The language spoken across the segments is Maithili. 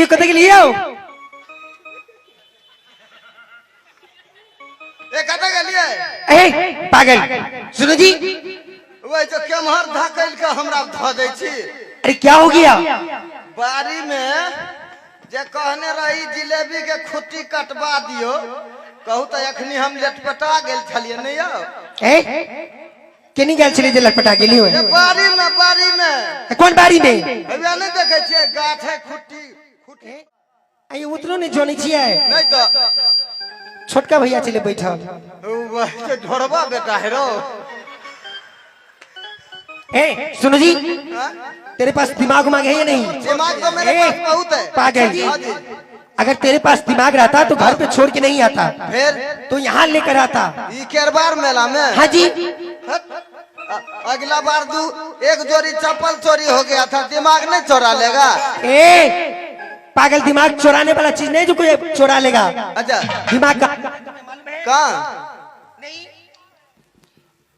अयो कतऽ गेलियै यौ? ए कतऽ गेलियै? ए पागल, सुनो जी। वही जो केम्हर धकेल के हमरा धऽ दै छी। अरे क्या हो गया? बाड़ी में जे कहने रही जिलेबी के खुट्टी कटवा दियो, कहू तऽ एखनी हम लेटपटा गेल छलियै नहि यौ। ए केनी गेल छलियै जे लटपटा गेली हो? ए, बाड़ी में, बाड़ी में। कोन बाड़ी में? हौवे नहि देखै छियै गाछ है खुट्टी खुट्टी। अरे उतरो नहीं जोनी छियै। नहीं तो छोटका भैया चले बैठल। वह ढोरबा बेटा है रो। ए सुनो जी, हाँ? तेरे पास दिमाग उमाग है या नहीं? दिमाग तो मेरे ए, पास बहुत है। पागल। हाँ जी। अगर तेरे पास दिमाग रहता तो घर पे छोड़ के नहीं आता, फिर तो यहाँ लेकर आता। ई केरबार मेला में। हाँ जी। हट। अगला बार दू एक जोड़ी चप्पल चोरी हो गया था, दिमाग नहीं चोरा लेगा। ए पागल, दिमाग चुराने वाला चीज नहीं जो कोई चुरा लेगा। अच्छा दिमाग का कहाँ?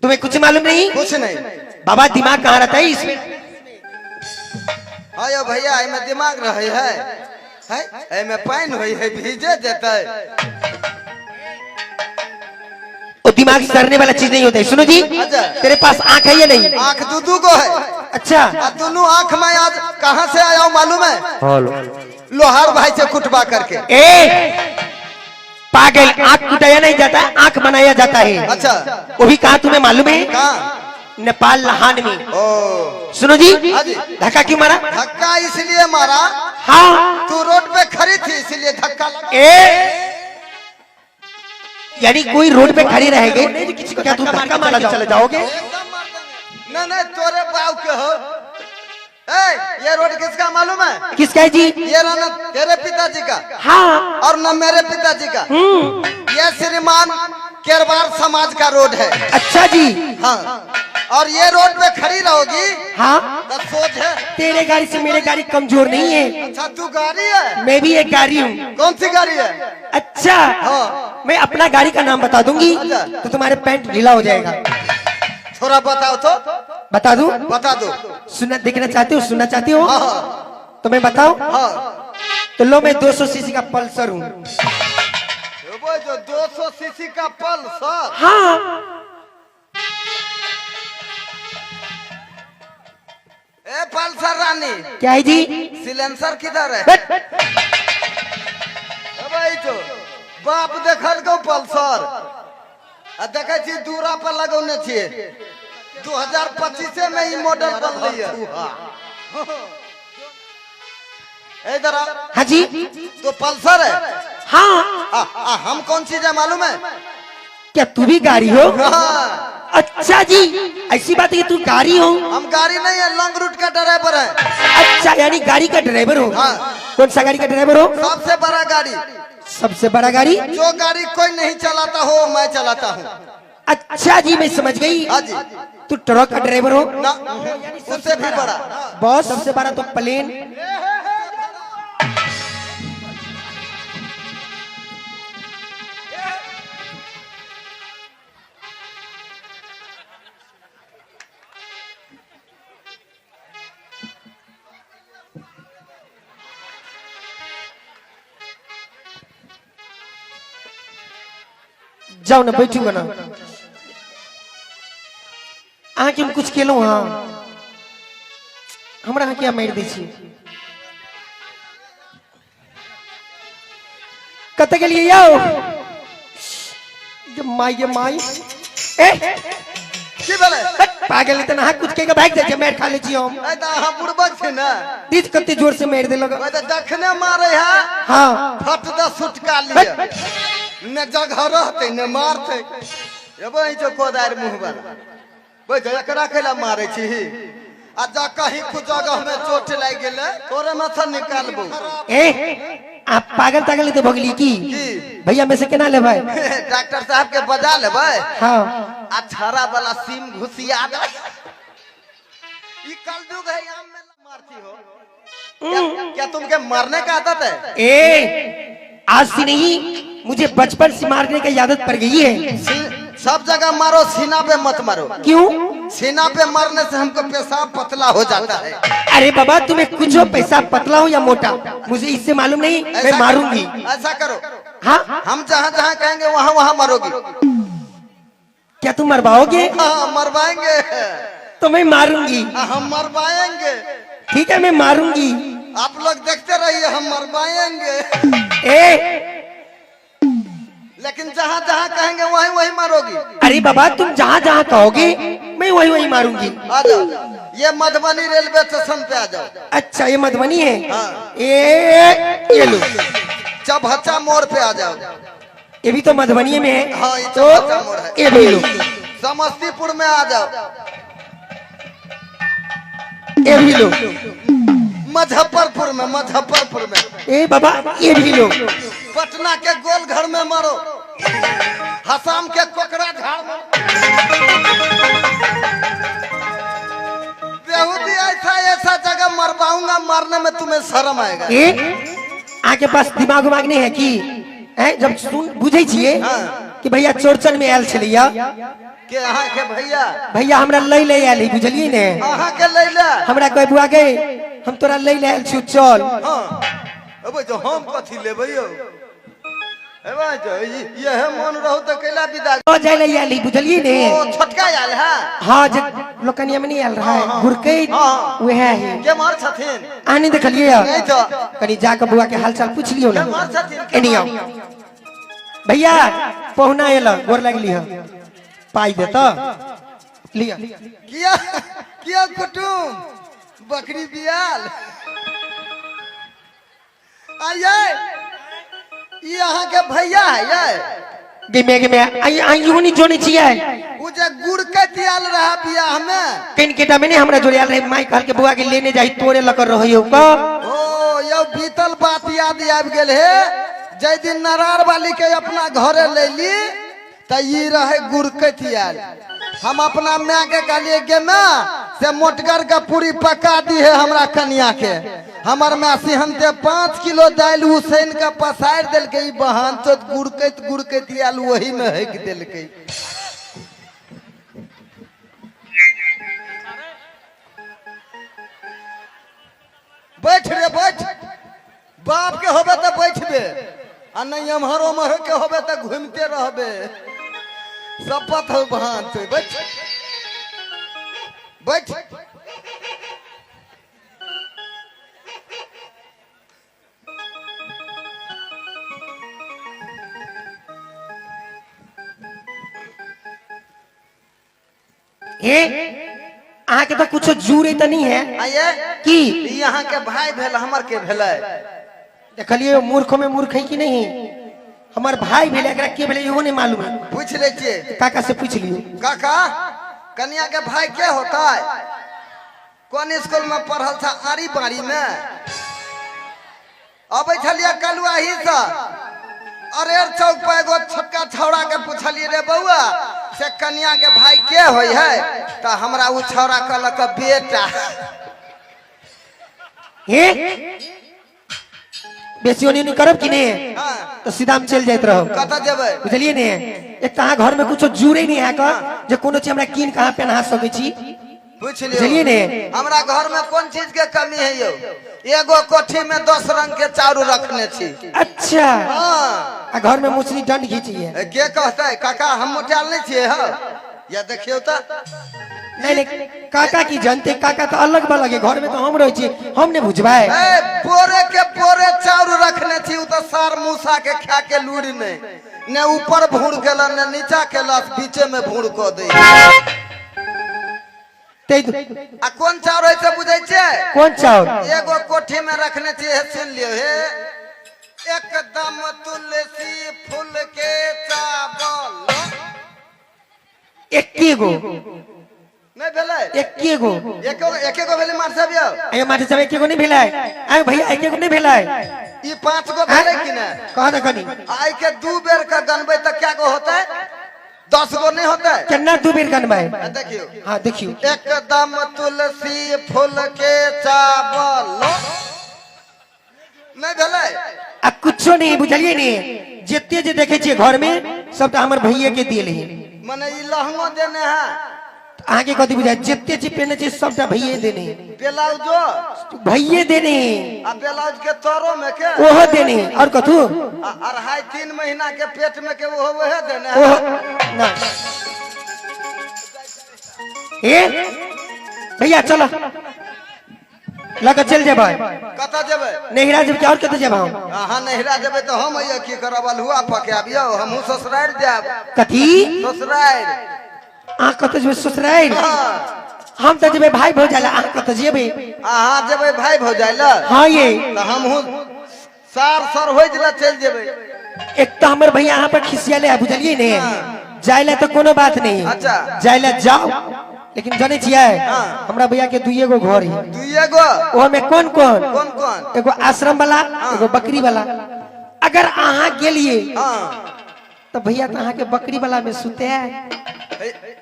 तुम्हें कुछ मालूम नहीं? कुछ नहीं बाबा। दिमाग कहाँ रहता है इसमें? हाँ यो भैया, एमे दिमाग रहे है, है एमे पानि होई है, भीजे जेतै। वो दिमाग सड़ने वाला चीज नहीं होता है। सुनो जी। अच्छा। तेरे पास आंख है या नहीं? आंख दू दू गो है। अच्छा। आ दोनों आंख में आज कहाँ से आया हूँ मालूम है? लोहार भाई से कुटवा करके। ए पागल, आंख कुटाया नहीं जाता, आंख बनाया जाता है। अच्छा। वो भी कहाँ तुम्हें मालूम है? कहाँ? नेपाल लहान में। ओ सुनो जी। हाँ जी। धक्का क्यों मारा? धक्का इसलिए मारा, हाँ, तू रोड पे खड़ी थी इसलिए धक्का लगा। ए यानी कोई रोड पे खड़ी रहेगी क्या तू धक्का मार के चले जाओगे? एकदम मार देंगे। नहीं नहीं, तोरे बाप के हो। ए, ये रोड किसका मालूम है? किसका है जी? ये ना तेरे पिताजी का। हाँ। और न मेरे पिताजी का। ये श्रीमान केरवार समाज का रोड है। अच्छा जी। हाँ, और ये रोड पे खड़ी रहोगी हाँ, तो सोच है। तेरे गाड़ी से मेरे गाड़ी कमजोर नहीं है। अच्छा तू गाड़ी है? मैं भी एक गाड़ी हूँ। कौन सी गाड़ी है? अच्छा। हाँ। मैं अपना गाड़ी का नाम बता दूंगी अच्छा। तो तुम्हारे पैंट ढीला हो जाएगा। थोड़ा बताओ तो। बता दूं? बता दो। सुनना देखना चाहते हो, सुनना चाहते हो? हाँ। तो मैं बताऊं? हाँ। तो लो, मैं 200 सीसी का पल्सर हूँ। वो जो 200 सीसी का पल्सर? हाँ। ए पल्सर रानी। क्या है जी? सिलेंसर किधर है? बट। भाई तो बाप देखल गो पल्सर आ देखे छी दूरा पर लगौने छियै। 2025 में ई मॉडल बनलै है। इधर आ। हाँ जी। तो पल्सर है? हाँ। आ, आ, हम कौन चीज है मालूम है? क्या तू भी गाड़ी हो? हाँ। अच्छा जी, ऐसी बात है कि तू गाड़ी हो? हम गाड़ी नहीं है, लॉन्ग रूट का ड्राइवर है। अच्छा, यानी गाड़ी का ड्राइवर हो? हाँ। कौन सा गाड़ी का ड्राइवर हो? सबसे बड़ा गाड़ी। सबसे बड़ा गाड़ी? जो गाड़ी कोई नहीं चलाता हो मैं चलाता हूँ। अच्छा जी, मैं समझ गई। हाँ जी। तू ट्रक का ड्राइवर हो? ना, उससे भी बड़ा। बॉस, सबसे बड़ा तो प्लेन। जाओ ना, बैठू ना। अहाँके हम कुछ केलहुँ? हाँ, हमरा अहाँ किया मारि दै छी? कतऽ गेलियै यौ? गे माय, गे माय, ए की भेलै? हट, पागल, इतना अहाँ कुछ कहि के भागि जाइ छै, मारि खा लै छी हम। ए तऽ अहाँ बुड़बक छी ने। दीद कते जोर से मारि देलक। ओहि तऽ जखने मारै है, हाँ, फट दऽ सुटका लिअ, ने जगह रहतै ने मारतै। एबै जो कोदारि मुँह वाला बैठ, एकरा कैला मारै छी? आ जा कहीं कुछ जगह में चोट लागि गेलै, तोरे में से निकालबो। ए आप पागल तागल तो भगली की? की? भैया में से केना लेबै? डॉक्टर साहब के बजा लेबै। हाँ। आ छड़ा वाला सीम घुसिया दे। ई कलयुग है, आम में मारती हो क्या, क्या तुमके मारने का आदत है? ए आज से नहीं, मुझे बचपन से मारने की आदत पड़ गई है। सब जगह मारो, सीना पे मत मारो। क्यों? सीना पे मारने से हमको पेशाब पतला हो जाता है। अरे बाबा, तुम्हें कुछ हो, पैसा पतला हो या मोटा, मुझे इससे मालूम नहीं, मैं मारूंगी। ऐसा करो। हाँ। हम जहाँ जहाँ कहेंगे वहाँ वहाँ मारोगी। क्या तुम मरवाओगे? हाँ, मरवाएंगे। तो मैं मारूंगी। हाँ, हम मरवाएंगे। ठीक है, मैं मारूंगी। आप लोग देखते रहिए, हम मरवाएंगे। ए, लेकिन जहाँ जहाँ कहेंगे वहीं वहीं मारोगी। अरे बाबा, तुम जहाँ जहाँ कहोगे मैं वही वही मारूंगी। आ जाओ, ये मधुबनी रेलवे स्टेशन पे आ जाओ। अच्छा, ये मधुबनी है? हाँ। ए, ये लो। चौभच्चा मोड़ पे आ जाओ। ये भी तो मधुबनी में है। हाँ, ये तो चौभच्चा मोड़ है। ये भी लो। समस्तीपुर में आ जाओ। ये भी लो। मुजफ्फरपुर में, मुजफ्फरपुर में। ए बाबा, ये भी लो। पटना के गोल घर में मारो, हसाम के कोकरा झाड़ में। बेहुदी ऐसा ऐसा जगह मरवाऊंगा, मारने में तुम्हें शर्म आएगा। ए, आके पास दिमाग उमाग नहीं है कि हैं? जब सुन बुझे छिए हाँ। कि भैया चौरचन में आयल छलैया। के अहाँ के भैया? भैया हमरा लै ले आयल है, बुझलिए ने? अहाँ के लै ले? हमरा कहे, बुआ के हम तोरा लै ले आयल छी, चल। हाँ, अबे जो हम कथी लेबै यौ? एबे जो यह मन रहू तऽ कैला विदा ओ जाय ले आयल है, बुझलिए ने? ओ छोटका आयल है? हाँ, जे लोकनिया में नहीं आयल रहा है गुरकै। हाँ। वह है। के मार छथिन? अहाँ नहीं देखलिए? नहीं तो। कनी जाके बुआ के हालचाल पूछ लियो ना। के मार छथिन? एनी आओ भैया, पहुना एल, गोर लगली है, पाई दे तो लिया। किया किया कुटुम, बकरी बियाल आइए, ई अहाँ के भैया है ये? गे में आई आई यूनी जोनी छियै। उ जे गुड़ के दियाल रहा बियाह में। कनि केटा में नहीं हमरा जोड़े आयल रहे, माई कहल के बुआ के लेने जाई, तोरे लकर रहियो का। ओ यौ, बीतल बात याद आबि गेल हे। जाहि दिन नरार वाली के अपना घरे लैली तऽ ई रहे गुड़कैत आयल। हम अपना माय के कहलिए, गे माय, से मोटगर के पूरी पका दी है हमरा कनिया के। हमर माय सिहनते 5 किलो दालि उसैन के पसारि देलकै। ई बहान तो गुड़कैत गुड़कैत आयल, ओही में हकि देलकै। बैठ रे बैठ, बाप के होबे तऽ बैठबे आ नहीं एम्हर ओम्हर के होबे तऽ घूमते रहबे। शपथ हो बहान से, बैठ बैठ। ए, अहाँ के तो कुछो जुड़े तऽ नहीं है। आइए। की? ई अहाँ के भाई भेल, हमर के भेलै? देखलिए, मूर्खों में मूर्ख है कि नहीं? हमर भाई भेलै, एकरा के भेलै इहो नहीं मालूम है। पूछ लै छियै। काका से पूछ लियो। काका, कनिया के भाई के होता है? कोन स्कूल में पढ़ल था? आरी बारी में अबै छलियै कलुआही से, अरेर चौक पर एगो छोटका छौड़ा के पुछलियै, रे बौआ, से कनिया के भाई के होइ है? तऽ हमरा उ छौड़ा कहलक, बेटा। हे, बेसी ओनी ओनी करब कि नहीं? हाँ। तो सीधा हम चलि जाइत रहब। कतऽ जेबै? बुझलिए ने? एक तऽ अहाँ घर में कुछो जुड़े नहीं है का जे कोनो चीज हमरा कीन कहाँ पेन्हा सकै छी। पूछ बुझलिए लियौ। ने? हमरा घर में कोन चीज के कमी है यौ? एगो कोठी में 10 रंग के चाउर रखने छी। अच्छा। हाँ। आ घर में मुसरी दंड घीचिए। ए, के कहतै काका, हम मोटायल नहीं छियै? हौ, या देखियौ तऽ। नहीं नहीं, काका की जानते? काका तो अलग बलग है, घर में तो हम रहै छी, हम नहीं बुझबै। ए, बोरे के बोरे चाउर रखने छी, उ तऽ सार मूसा के खा के लूरि नहीं ने ऊपर भूर केलक ने नीचा केलक, बीचे में भूर कऽ दै। तै आ कोन चाउर होइ छै बुझै छियै? कोन चाउर? एगो कोठी में रखने छियै, हे सुन लियौ हे, एकदम तुलसी फूल के चावल। एक्के गो? नहीं भेलै? एक्के गो। एको एके गो भेलै मार साहब यौ? अरे मास्टर साहब, एक्के गो नहीं भेलै? आय भैया, एक्के गो नहीं भेलै? ई 5 गो भेलै कि नहि? कह दे कनी। आइ के 2 बेर के गनबै तऽ क्या गो होतै? 10 गो नहीं होतै? केना 2 बेर गनबै? आ देखियौ। हाँ, देखियौ। एकदम तुलसी फूल के चावल नहीं भेलै? आ कुछो नहीं, बुझलिए ने? जते जे देखे छियै घर में सबटा हमर भैये के देल है। मने ई लहंगो देने है। अहाँके कथी बुझाय, जते चीज पेने छी सबटा भैये देने। ब्लाउजो भैये देने। आ ब्लाउज के तरो में के ओहो देने। और कथू? आ 2.5-3 महीना के पेट में के ओहो वहे देने है। ओहो ना ए भैया चलो लगा चल जेबै। कतऽ जेबै? नैहरा जेबै और कतऽ जेबै हम? अहाँ नैहरा जेबै तऽ हम अइयै की करब? अल्हुआ पकायब यौ, हमहूँ ससुरारि जायब। कथी? ससुरारि। अहाँ कतऽ जेबै ससुरारि? हाँ। हम तऽ जेबै भाई भौजाइ लए, अहाँ कतऽ जेबै? अहाँ जेबै भाई भौजाइ लए? हाँ ये। तऽ हमहूँ सार सर होइत लए चलि जेबै। एक तऽ हमर भैया अहाँ पर खिसियाले है, बुझलियै ने? जाय ला तऽ कोनो बात नहीं। अच्छा। जाय ला जाओ, लेकिन जानै छियै हमरा भैया के दुइये गो घर है। दुइये गो? ओहो में कौन कौन? कौन कौन? एगो आश्रम वाला, एगो बकरी वाला। अगर अहाँ गेलिए तो भैया तो अहाँ के बकरी वाला में सुते है,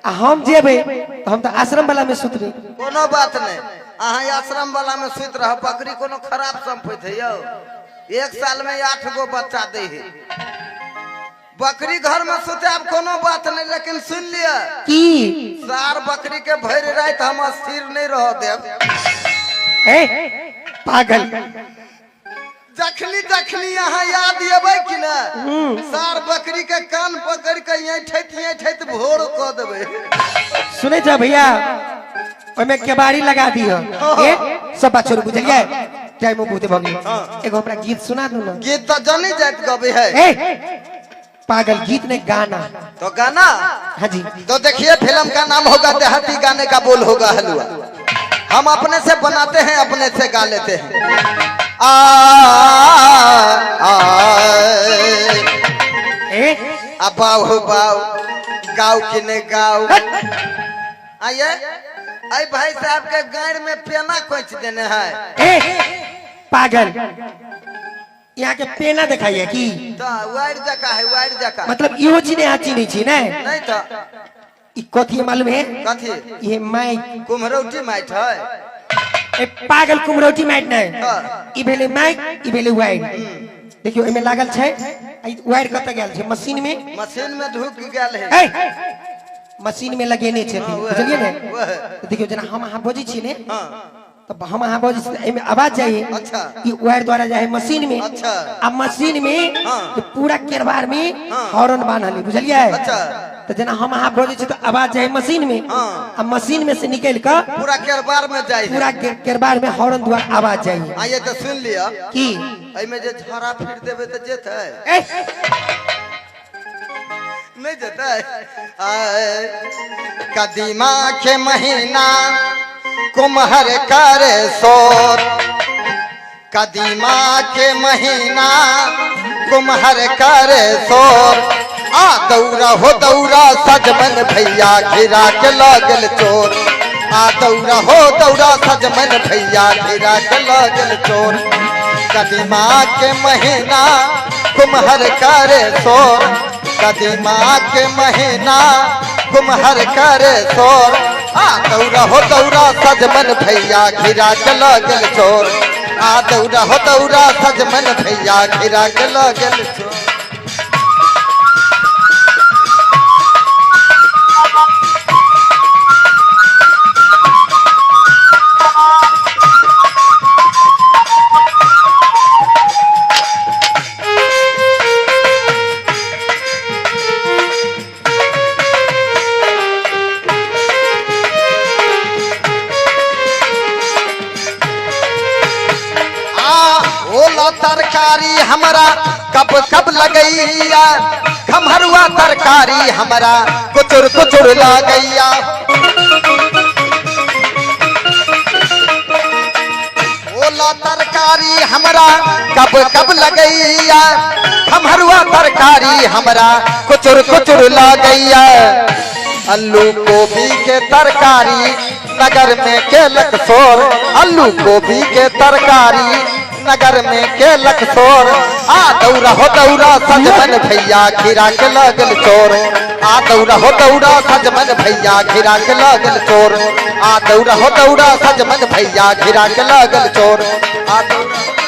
आ हम जेबै तो हम तो आश्रम वाला में सुतबै। कोनो बात नहीं, अहाँ आश्रम वाला में सुति रह। बकरी कोनो खराब संपत्ति है यौ, 1 साल में 8 गो बच्चा दे है। बकरी घर में सुताब कोनो बात नहीं, लेकिन सुन लिअ की सार बकरी के भरि राति हम स्थिर नहीं रह देब। ए पागल, जखनी जखनी अहाँ याद एबै कि ने, सार बकरी के कान पकड़ के ऐठैत ऐठैत भोर कऽ देबै। सुनै छ भैया, ओहिमे केबाड़ी लगा दिह। ए सब बात छोड़ू, बुझलियै? टाइम बहुते भऽ गेल। एगो हमरा गीत सुना दू ना। गीत तऽ जनी जाइत गबै है। ए पागल, गीत नहीं गाना। तो गाना? हाँ जी। तो देखिए फिल्म का नाम होगा देहाती, गाने का बोल होगा हलवा। हम अपने से बनाते हैं, अपने से गा लेते हैं। आ, आ, ए आ बाऊ बाऊ गाओ कि नहीं गाओ। आइए आई भाई साहब के गाड़ में पेना कोच देने है। ए पागल, यहाँ के पेना दिखाइए की तो वायर जका है, वायर जका। मतलब इहो चीज यहाँ चिन्है छी ने? नहीं तो। ई कथी है मालूम है? कथी? ये माइक। कुम्हरौटी माइट है। ए पागल, कुम्हरौटी माइक नहीं। हाँ। ई भेलै माइक, ई भेलै वायर। देखियो एमे लागल छै, आ ई वायर कतऽ गेल छै? मशीन में। मशीन में ढुक गेल है। ए मशीन में लगेने छथिन, बुझलियै ने? वह। तऽ देखियौ जेना हम अहाँ बजै छी ने, हाँ। तऽ हम अहाँ बजै छी तऽ एहिमे आवाज जाइए। अच्छा। ई वायर द्वारा जाइ है मशीन में। अच्छा। आ मशीन में हाँ। तऽ पूरा केरबार में हॉर्न बान्हल है, बुझलियै? अच्छा। तऽ जेना हम अहाँ बजै छी तऽ आवाज जाइ है मशीन में। हाँ। आ मशीन में से निकलि कऽ पूरा केरबार में जाइ है। पूरा केरबार में हॉर्न द्वारा आवाज जाइ है। आइए तो सुन लिअ। की? एहिमे जे झाड़ा फिर देबै तऽ जेतै? ए नहीं जेतै। आय, कदीमा के महीना कुम्हर करे सोर, कदीमा के महीना कुम्हर करे सोर, आ दौरा हो दौरा सजमन भैया घिरा के लगल चोर, आ दौरा हो दौरा सजमन भैया घिरा के लगल चोर। कदीमा के महीना कुम्हर करे सोर, कदीमा के महीना कुम्हर करे सोर, आ दौरा हो दौरा सजमन भैया घिरा के लगल चोर, आ दौरा हो दौरा सजमन भैया घिरा के लगल चोर। आ ओला तरकारी हमरा कब कब लगैया, खमहरुआ तरकारी हमरा कुचुर कुचुर लगैया। ओला तरकारी हमरा कब कब लगैया, खमहरुआ तरकारी हमरा कुचुर कुचुर लगैया। आलू गोभी के तरकारी नगर में केलक शोर, आलू गोभी के तरकारी नगर में केलक शोर, आ दौरा हो दौरा सजमन भैया घिरा के लगल चोर, आ दौरा हो दौरा सजमन भैया घिरा के लगल चोर, आ दौरा हो दौरा सजमन भैया घिरा के लगल चोर, आ दौरा।